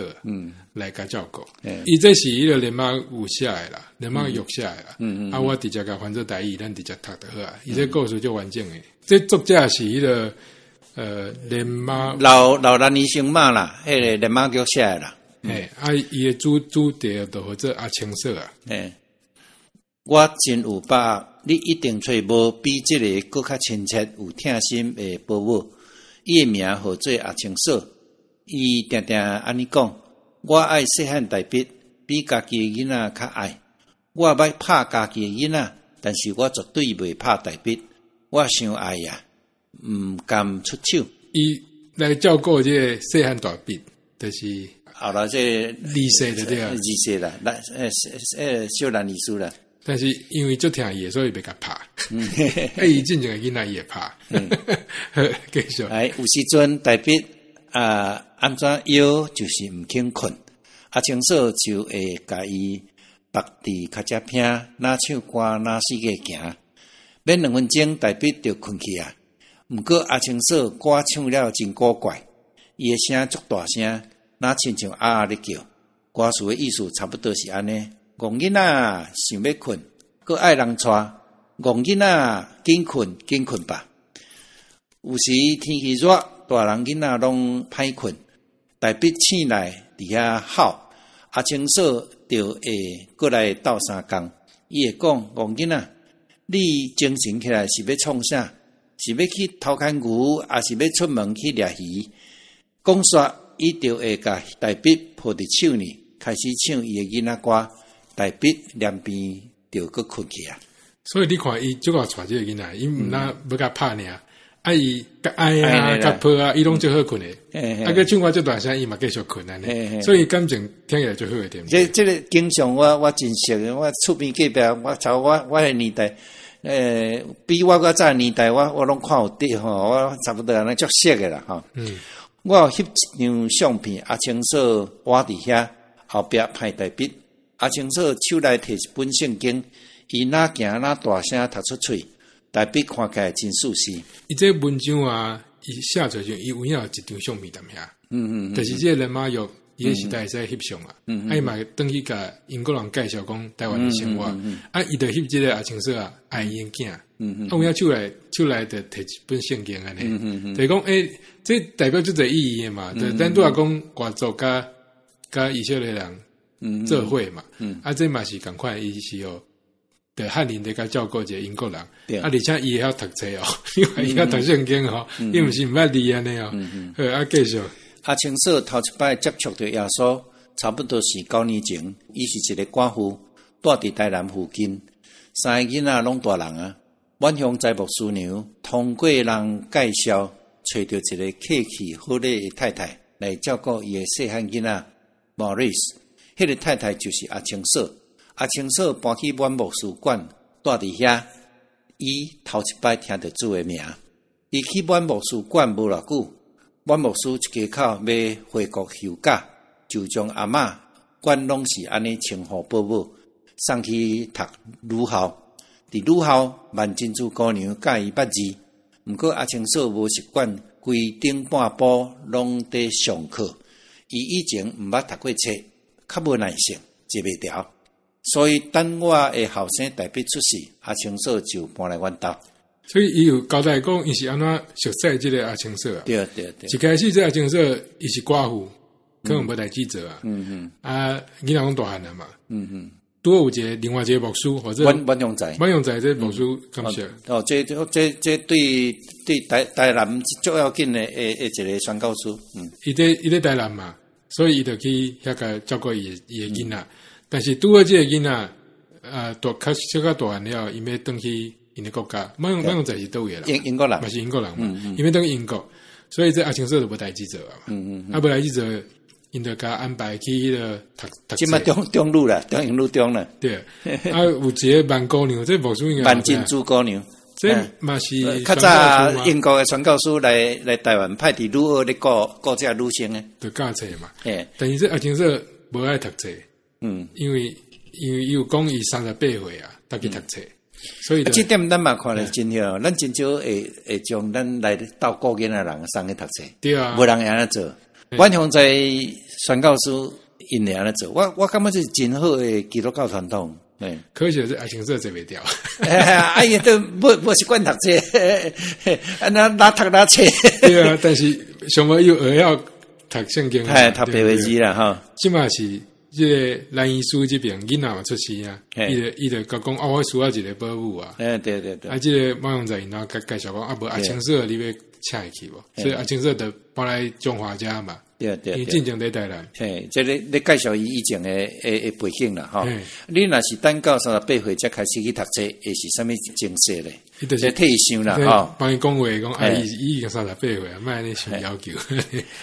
來共照顧。伊這是彼个連馬有寫的啦，連馬玉寫的啦。啊，我直接共翻做台語，咱直接讀就好啊。伊這故事足完整的。這作者是彼个連馬老蘭醫生嘛啦，彼个連馬玉寫的啦。嘿，啊，伊的主題就號做阿清嫂啊。嘿，我真有把握，你一定揣無比這个閣較親切、有疼心的保母。伊的名號做阿清嫂，伊定定按呢講：我愛細漢大必，比家己的囡仔較愛。我捌拍家己的囡仔，但是我絕對袂拍大必。我傷愛啊，毋甘出手。伊來照顧這个細漢大必，就是後來這個二世就對啊，二世啦，來小蘭醫師啦。但是因為足疼伊的，所以袂共拍。啊，伊真正的囡仔伊會拍。好，繼續。哎，有時陣大必啊，按怎搖就是毋肯睏。阿清嫂就會共伊縛佇跤跡坪，若唱歌，若四界行。免2分鐘，大必就睏去啊。毋過阿清嫂歌唱了真古怪，伊的聲足大聲，若親像鴨仔咧叫。歌詞的意思差不多是按呢：戇囡仔想欲睏，閣愛人帶；戇囡仔緊睏，緊睏吧。有時天氣熱，大人囡仔攏歹睏，大必醒來佇遐吼，阿清嫂就會過來鬥相共。伊會講：戇囡仔，你精神起來是欲創啥？是欲去偷牽牛，抑是欲出門去掠魚？講煞，伊就會共大必抱佇手裡，開始唱伊的囡仔歌。大必連邊就閣睏去啊！所以你看，伊足𠢕帶這个囡仔，伊毋但欲共拍爾，啊伊共愛啊，共抱啊，伊攏足好睏的。啊，閣唱歌足大聲，伊嘛繼續睏按呢。所以感情聽起來足好的，對毋對？這个景象我真熟，我厝邊隔壁，我差我彼个年代，比我閣早年代，我攏看有佇吼，我差不多按呢足熟的啦吼。我有翕一張相片，阿清嫂倚佇遐後壁拍大必。阿清嫂手內提一本聖經，伊若行若大聲讀出喙，大必看起來真舒適。伊這文章啊，伊寫出來時，伊有影有一張相片踮遐。就是這個連馬玉，伊彼時代會使翕相啊。啊，伊嘛轉去共英國人介紹講台灣的生活。啊，伊就翕這个阿清嫂啊，愛𪜶囝。啊，有影手內就提一本聖經按呢。就是講，這代表足濟意義的嘛。就咱拄仔講外族佮以色列人做伙嘛。啊，這嘛是仝款，伊是哦，就漢人咧共照顧一个英國人。啊，而且伊會曉讀冊哦，因為伊曉讀聖經吼，伊毋是毋捌字按呢哦。好，啊，繼續。阿清嫂頭一擺接觸著耶穌，差不多是9年前。伊是一个寡婦，蹛佇台南附近，三个囡仔攏大人啊。滿鄉在牧師娘通過人介紹，揣著一个客氣好禮的太太來照顧伊的細漢囡仔 Maurice。彼个太太就是阿清嫂。阿清嫂搬去滿牧師館，蹛佇遐。伊頭一擺聽著主的名。伊去阮牧師館無偌久，阮牧師一家口欲回國休假，就將阿嬤，阮攏是按呢稱呼寶母，送去讀女校。佇女校，萬珍珠姑娘教伊捌字，毋過阿清嫂無習慣，規頂半晡攏佇上課。伊以前毋捌讀過冊，較無耐性，坐袂牢。所以等我的後生大伯出世，阿清嫂就搬來阮兜。所以伊有交代講，伊是按怎熟似這个阿清嫂啊？對對對。一開始這阿清嫂伊是寡婦，可能無代誌做啊。啊，囡仔攏大漢了嘛。拄好有一个另外一个牧師，或者阮永在，阮永在這牧師感謝。哦，這這這對對台台南足要緊的一個宣教師。伊佇台南嘛，所以伊就去遐個照顧伊的囡仔。但是拄好這個囡仔啊，大較小可大漢了，伊欲轉去𪜶的國家，阮永在是佗位的人？英國人，嘛是英國人嘛。伊欲轉去英國，所以這阿清嫂就無代誌做啊嘛。啊，無代誌做，𪜶就共安排去彼个讀讀冊。這馬中中女啦，中英女中啦。對，啊，有一个萬姑娘，這牧師應該萬珍珠姑娘，這嘛是較早英國的傳教士來台灣派佇女學咧顧顧這女生的，就教冊嘛。但是這阿清嫂無愛讀冊。因為伊有講伊38歲啊，才去讀冊，所以這點咱嘛看咧真曉，咱真少會會將咱來鬥顧囡仔人送去讀冊，對啊，無人會按呢做。阮雄在宣教師𪜶會按呢做，我感覺這是真好的基督教傳統。可惜是阿清嫂坐袂牢。啊，伊都無習慣讀冊，啊，哪哪讀哪冊。對啊，但是上尾又學曉讀聖經，嘿，讀白話字啦，吼。這馬是。這个蘭醫師這邊囡仔嘛出世啊，伊就共講，哦，我需要一个保姆啊。欸，對對對。啊，這个馬永在𪜶兜介紹講，啊，無阿清嫂你欲請伊去無？所以阿清嫂就搬來中華遮嘛。對對對。伊進前佇台南。嘿，這个你介紹伊以前的背景啦，吼。你若是等到38歲才開始去讀冊，會是啥物情勢咧？伊就是替伊想啦，吼。幫伊講話講，啊，伊已經三十八歲啊，莫按呢傷要求。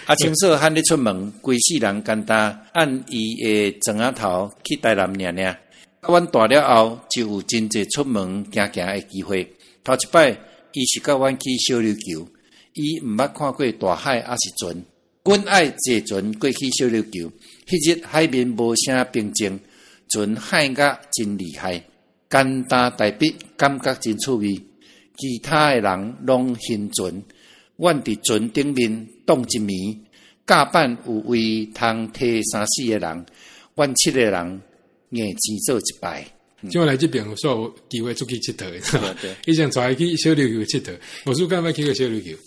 阿清嫂喊咧出門，規世人簡單按伊的庄仔頭去台南爾爾。阮大了後，就有真濟出門行行的機會。頭一擺，伊是佮阮去小琉球，伊毋捌看過大海，抑是船。阮愛坐船過去小琉球，彼日海面無啥平靜，船海甲真厲害，簡單台北感覺真趣味。其他的人攏晕船，阮佇船頂面擋一暝，甲板有位通提三四个人，阮七个人硬錢做一擺。像我來這邊，煞有機會出去𨑨迌。以前帶伊去小琉球𨑨迌，無輸敢捌去過小琉球。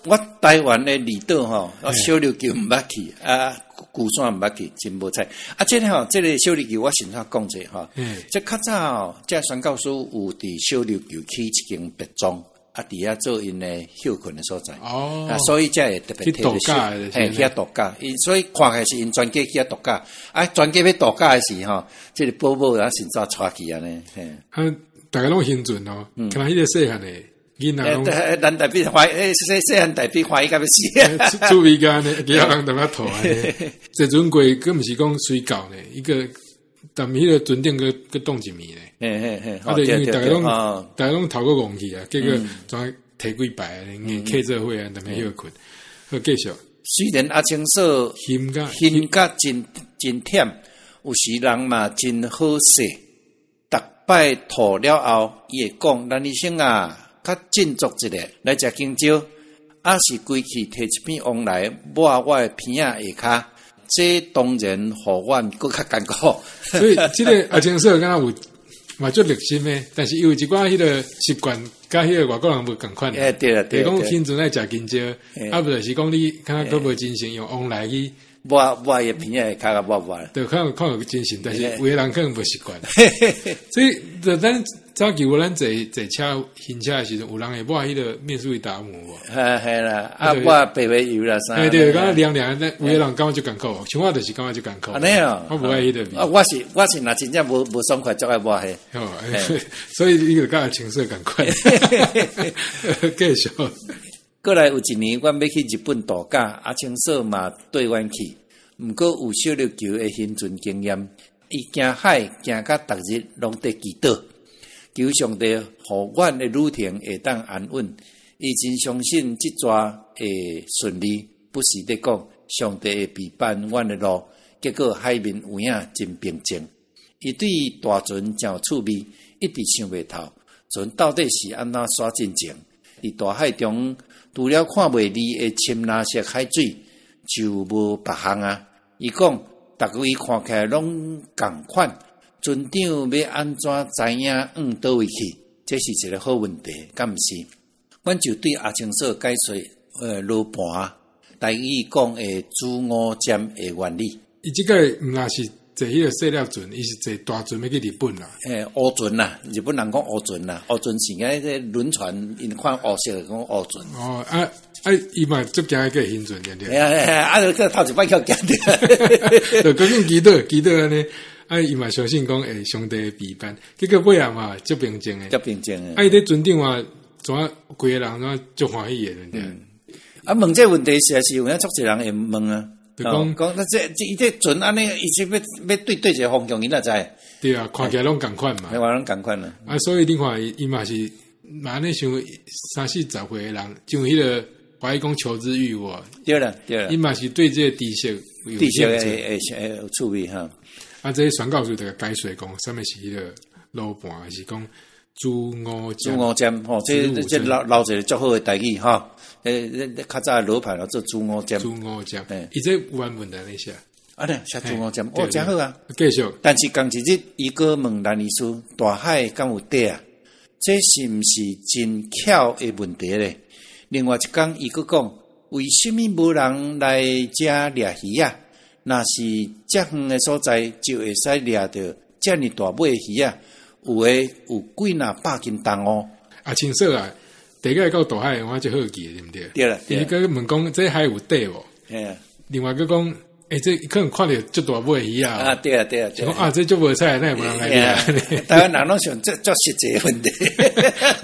我台灣的離島吼，我小琉球毋捌去，啊，龜山毋捌去，真無彩。啊，這个吼，這个小琉球我先怎講者吼，這較早吼，這宣教師有佇小琉球起一間別莊，啊，佇遐做𪜶的歇睏的所在。啊，所以才會特別去度假，嘿，去遐度假。𪜶所以看起來是𪜶全家去遐度假，啊，全家欲度假的時吼，這个保姆啊，先怎帶去按呢？嘿。啊，逐家攏興船哦，敢若彼個細漢的。囡仔攏，咱台北歡喜，細細漢台北歡喜甲欲死。趣味甲按呢，其他人踮遐吐按呢。坐船過，閣毋是講隨到呢，伊個踮彼个船頂閣閣擋一暝咧。嘿嘿嘿，啊，就因為逐家攏逐家攏頭閣戇去啊，結果怎提幾擺，硬客做伙啊，踮遐歇睏。好，繼續。雖然阿清嫂興甲興甲真真忝，有時人嘛真好勢。逐擺吐了後，伊會講：蘭醫生啊，較振作一下，來食香蕉，抑是規氣提一片王來抹我的鼻仔下跤，這當然予阮閣較艱苦。所以，這个阿清嫂敢若有嘛足熱心的，但是伊有一寡彼个習慣，佮彼个外國人無仝款。欸，對啦，對。講興船愛食香蕉，啊，無就是講你敢若閣無精神，用王來去抹抹伊的鼻仔下跤共抹抹。對，可能可能有精神，但是有的人可能無習慣。所以，就咱早期有咱坐坐車、行車的時陣，有人會抹彼个面速達姆無？係係啦，啊抹白花油啦啥？欸對，敢若涼涼，有的人感覺足艱苦，像我就是感覺足艱苦。按呢哦，我無愛彼个味。啊，我是若真正無爽快，足愛抹彼。哦，所以你就佮阿清嫂仝款。繼續。過來有一年，阮欲去日本度假，阿清嫂嘛綴阮去。毋過有小琉球的行船經驗，伊驚海驚甲逐日攏佇祈禱。求上帝予阮的旅程會當安穩。伊真相信這逝會順利，不時咧講上帝會備辦阮的路。結果海面有影真平靜。伊對大船誠有趣味，一直想袂透，船到底是按怎徙進前？佇大海中，除了看袂膩的深藍色海水，就無別項啊。伊講，逐位看起來攏仝款，船長欲按怎知影往佗位去？這是一个好問題，敢毋是？阮就對阿清嫂解說，羅盤台語講的子午針的原理。伊這个毋若是坐彼个細粒船，伊是坐大船欲去日本啦。烏船啦，日本人講烏船啦，烏船是個這輪船，𪜶看烏色講烏船。哦，啊啊，伊嘛足驚個興船對毋對？啊，就頭一擺去驚著。就趕緊祈禱祈禱按呢，啊，伊嘛相信講會上帝備辦，結果尾仔嘛足平靜的。足平靜的。啊，伊佇船頂嘛，怎啊規个人怎足歡喜的，對毋對？啊，問這個問題實在是有影足濟人會問啊。就講講，那這這伊這船按呢，伊是欲欲對佗一个方向，伊哪知？對啊，看起來攏仝款嘛。看攏仝款啦。啊，所以你看伊伊嘛是嘛按呢想三四十歲的人，像彼个懷疑講求知欲無？對啦，對啦。伊嘛是對這個知識有知識會會會有趣味哈。啊，這個宣教士就解說講，啥物是彼个羅盤，是講子午子午針吼，這這留留一个足好的台語吼。欸，較早羅盤做子午針。子午針，伊這原文按呢寫。啊，對，寫子午針，哦，誠好啊。繼續。但是仝一日，伊閣問蘭醫師：大海敢有底啊？這是毋是真巧的問題咧？另外一工，伊閣講：為啥物無人來遮掠魚仔？若是遮遠的所在，就會使掠著遮爾大尾魚仔，有的有幾若百斤重哦。啊，清楚啊！第一个到大海，我就好奇，對毋對？對啦，伊閣問講，這海有底無？另外閣講，欸，這可能看著足大尾魚仔。啊，對啊，對啊，講啊，這足無彩，哪會無人來掠？台灣人攏想這足實際問題。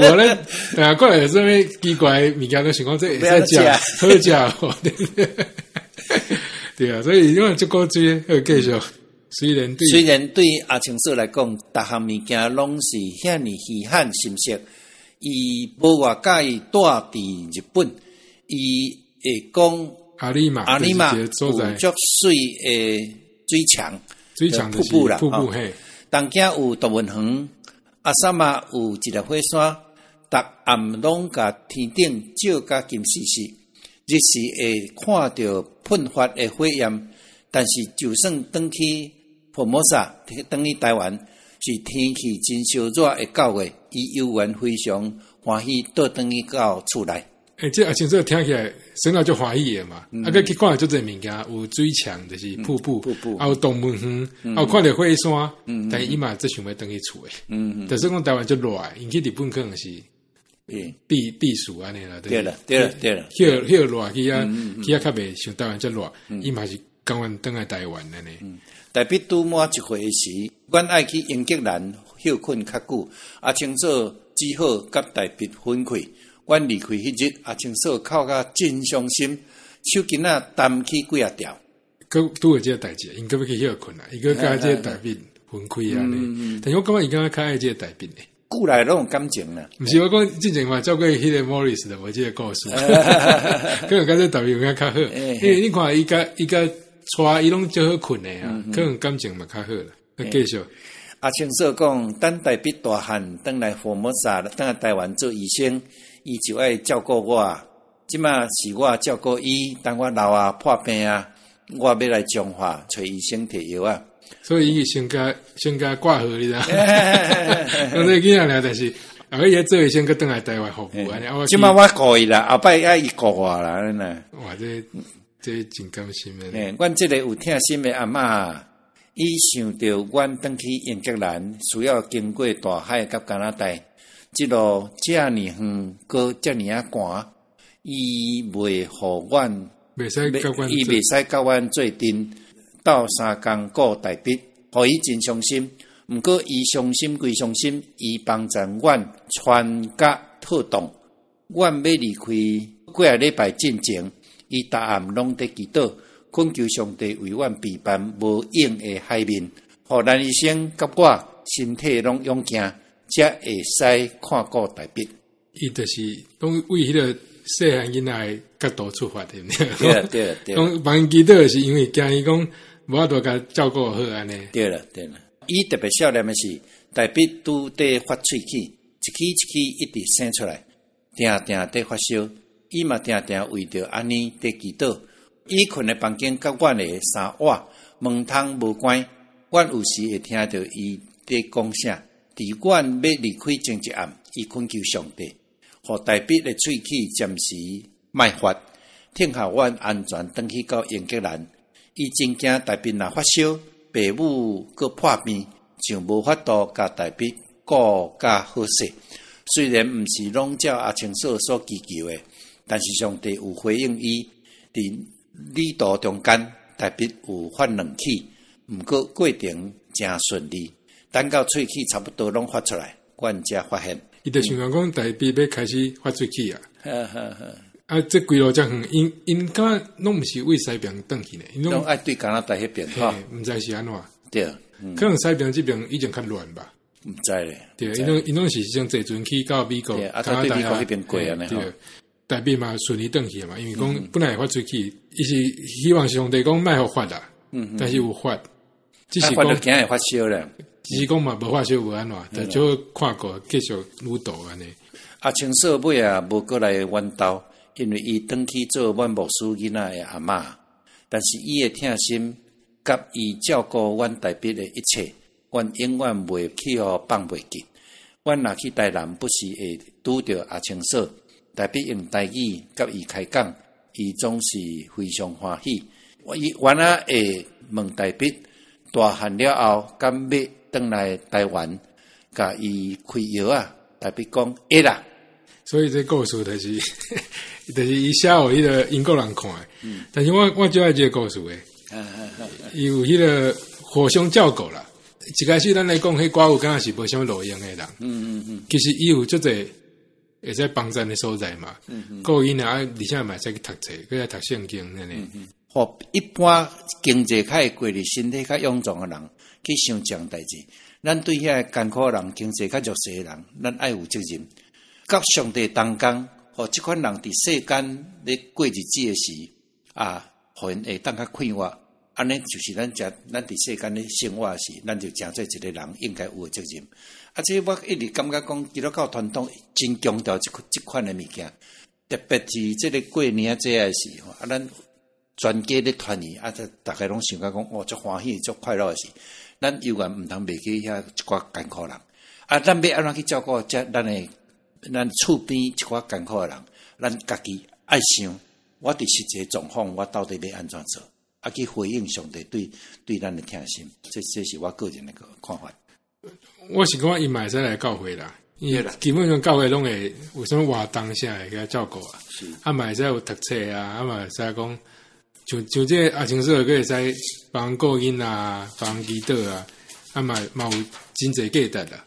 我咧，啊，過來有啥物奇怪物件，都想講這會使食，好食無？對啊，所以因為這個水好繼續。雖然對，雖然對阿清嫂來講，逐項物件攏是遐爾稀罕心色。伊無偌佮意蹛佇日本，伊會講阿里馬，阿里馬有足媠的水牆，水牆瀑布啦，瀑布嘿。東京有動物園，阿薩瑪有一个火山，逐暗攏共天頂照甲金絲絲，日時會看著噴發的火焰。但是就算轉去福摩薩，轉去台灣，是天氣真燒熱的九月，伊猶原非常歡喜倒轉去到厝內。欸，這阿清這聽起來，生活足歡喜的嘛。啊，閣去看足濟物件，有水牆，就是瀑布，瀑布，啊有動物園，啊有看著火山，但伊嘛足想欲轉去厝的。就是講台灣足熱，𪜶去日本可能是避避暑按呢啦。對啦，對啦，對啦。歇歇熱去遐去遐較袂像台灣遮熱，伊嘛是甘願轉來台灣按呢。大必拄滿一歲時，阮愛去英格蘭歇睏較久，阿清嫂只好佮大必分開。阮離開彼日，阿清嫂哭甲真傷心，手巾仔擔起幾仔條。閣拄著這個代誌，𪜶閣欲去歇睏啊，伊閣佮這個大必分開按呢。但是我感覺伊敢若較愛這個大必的。久來攏有感情啦。毋是我講之前嘛，照過彼個 Morris 就無這個故事，可能佮這個大必有影較好，因為你看伊佮伊佮帶伊攏足好睏的啊，可能感情嘛較好啦。繼續。阿清嫂講，等大必大漢轉來福摩薩，轉來台灣做醫生，伊就愛照顧我。這馬是我照顧伊，等我老啊破病啊，我欲來彰化揣醫生提藥啊。所以伊先共先共掛號，你知影？講這個囡仔爾，但是後尾伊做醫生，閣轉來台灣服務按呢。這馬我顧伊啦，後擺愛伊顧我啦，按呢。哇，這這真甘心的。欸，阮這個有疼心的阿嬤，伊想著阮轉去英格蘭，需要經過大海佮加拿大，這路遮爾遠，閣遮爾仔寒，伊袂予阮，袂使佮阮，伊袂使佮阮做陣鬥相共顧大必，予伊真傷心。毋過伊傷心歸傷心，伊幫贊阮穿甲妥當。阮欲離開幾仔禮拜進前，伊逐暗攏佇祈禱，懇求上帝為阮備辦無影的海面，予蘭醫生佮我身體攏勇健，才會使看顧大衛。伊就是攏為彼个細漢囡仔的角度出發的，對對對。講幫𪜶祈禱是因為驚伊講無法度共照顧好按呢。對啦對啦，伊特別少年的是，大衛拄佇發喙齒，一齒一齒一直生出來，定定佇發燒，伊嘛定定為著按呢佇祈禱。伊睏的房間佮阮的三倚，門窗無關，阮有時會聽著伊佇講啥。佇阮欲離開前一暗，伊懇求上帝，予大衛的喙齒暫時莫發，聽候阮安全轉去到英格蘭。伊真驚大衛若發燒，爸母閣破病，就無法度共大衛顧甲好勢。雖然毋是攏照阿青嫂所祈求的，但是上帝有回應伊。佇旅途中間，大衛有發兩齒，毋過過程誠順利。等到喙齒差不多攏發出來，阮才發現。伊就想講大衛欲開始發喙齒啊！啊，這規路遮遠，𪜶𪜶敢若攏毋是為西爿轉去呢？攏愛對加拿大彼邊吼，毋知是按怎。對，可能西爿這邊以前較亂吧。毋知咧。對，𪜶攏𪜶攏是先坐船去到美國，啊，對美國彼邊過按呢吼。大衛嘛順利轉去嘛，因為講本來會發喙齒，伊是希望上帝講莫予發啦，但是有發，只是講驚會發燒咧。只是講嘛無發燒無按怎，但就看過繼續旅途按呢。阿青嫂尾仔無閣來阮兜，因為伊轉去做阮牧師囡仔的阿嬤。但是伊的疼心，佮伊照顧阮大衛的一切，阮永遠袂去予放袂記。阮若去台南，不時會拄著阿青嫂，大衛用台語佮伊開講，伊總是非常歡喜。伊原來會問大衛大漢了後，敢欲轉來台灣，共伊開藥仔。大衛講會啦。所以這故事就是伊寫予彼个英國人看的。但是我最愛這個故事的，伊有彼个互相照顧啦。一開始咱來講，彼寡婦敢若是無啥物路用的人。其實伊有足濟會使幫贊的所在嘛。顧囡仔，而且嘛會使去讀冊，閣愛讀聖經按呢。予一般經濟較會過日，身體較臃腫的人去想這項代誌。咱對遐個艱苦人、經濟較弱勢的人，咱愛有責任。佮上帝同工，予這款人佇世間咧過日子的時，啊，予𪜶會當較快活。按呢就是咱食，咱佇世間咧生活時，咱就誠做一個人應該有的責任。啊，這我一直感覺講基督教傳統真強調這款的物件，特別是這个過年仔節的時吼，啊，咱全家咧團圓，啊，這逐家攏想甲講，哦，足歡喜、足快樂的時，咱猶原毋通袂記遐一寡艱苦人。啊，咱欲按怎去照顧這咱的咱厝邊一寡艱苦的人，咱家己愛想，我佇實際狀況，我到底欲按怎做？啊，去回應上帝對咱的疼心，這是我個人的看法。我是感覺伊嘛會使來教會啦，因為基本上教會攏會有啥物活動啥會共照顧啊，啊嘛會使有讀冊啊，啊嘛會使講像這個阿青嫂，閣會使幫人顧囡仔啊，幫人祈禱啊，啊嘛嘛有真濟價值啦。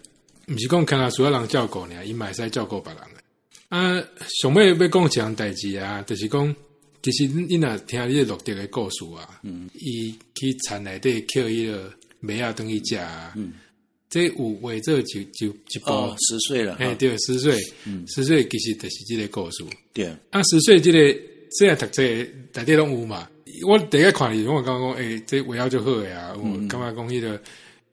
毋是講干焦需要人照顧爾，伊嘛會使照顧別人。啊，上尾欲講一項代誌啊，就是講，其實你若聽你個路得的故事啊，伊去田內底抾彼个麥仔轉去食啊，這有畫做一部 10歲了，嘿，對，十歲，十歲其實就是這个故事。啊，十歲這个細漢讀冊內底攏有嘛。我第一看伊，我感覺講，欸，這畫了足好的啊，我感覺講彼个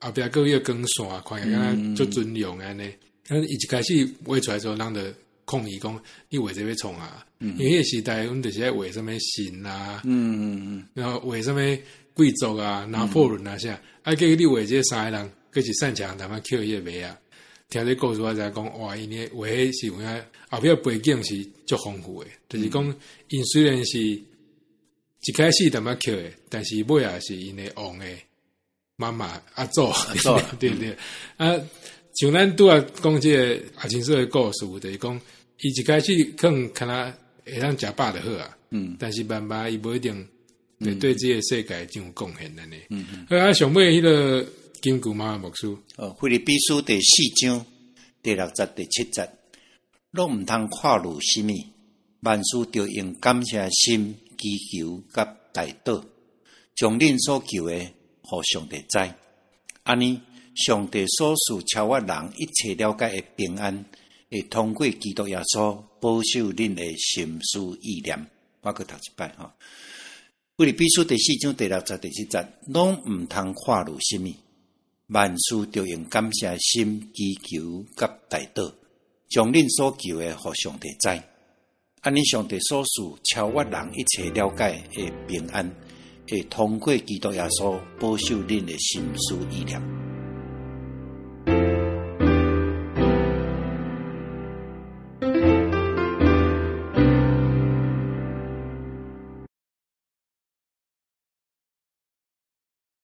後壁閣彼个光線，看起來敢若足尊榮按呢。啊，伊一開始畫出來時候，人就抗議講，你畫這欲創啥？因為彼个時代，阮就是愛畫啥物神啊，然後畫啥物貴族啊、拿破崙啊啥，啊，結果你畫這三个人，閣是擅長淡仔抾彼个麥仔。聽這故事我知影講，哇，𪜶咧畫彼是有影，後壁背景是足豐富的，就是講𪜶雖然是一開始淡仔抾的，但是尾仔是𪜶的王的媽媽阿祖，對對。啊，像咱拄仔講這个阿青嫂的故事，就是講伊一開始可能敢若會當食飽就好啊，但是慢慢伊無一定會對這个世界真有貢獻按呢。好啊，上尾彼个金句嘛，牧師。哦，腓立比書第四章第六節第七節，攏毋通看慮啥物，萬事著用感謝心祈求佮代禱，將恁所求的，予上帝知。按呢，上帝所賜超越人一切了解的平安，會通過基督耶穌保守恁的心思意念。我閣讀一擺吼。腓立比書第四章第六節、第七節，攏毋通掛慮啥物，萬事著用感謝心祈求佮代禱，將恁所求的予上帝知。按呢，上帝所賜超越人一切了解的平安，會通過基督耶穌保守恁的心思意念。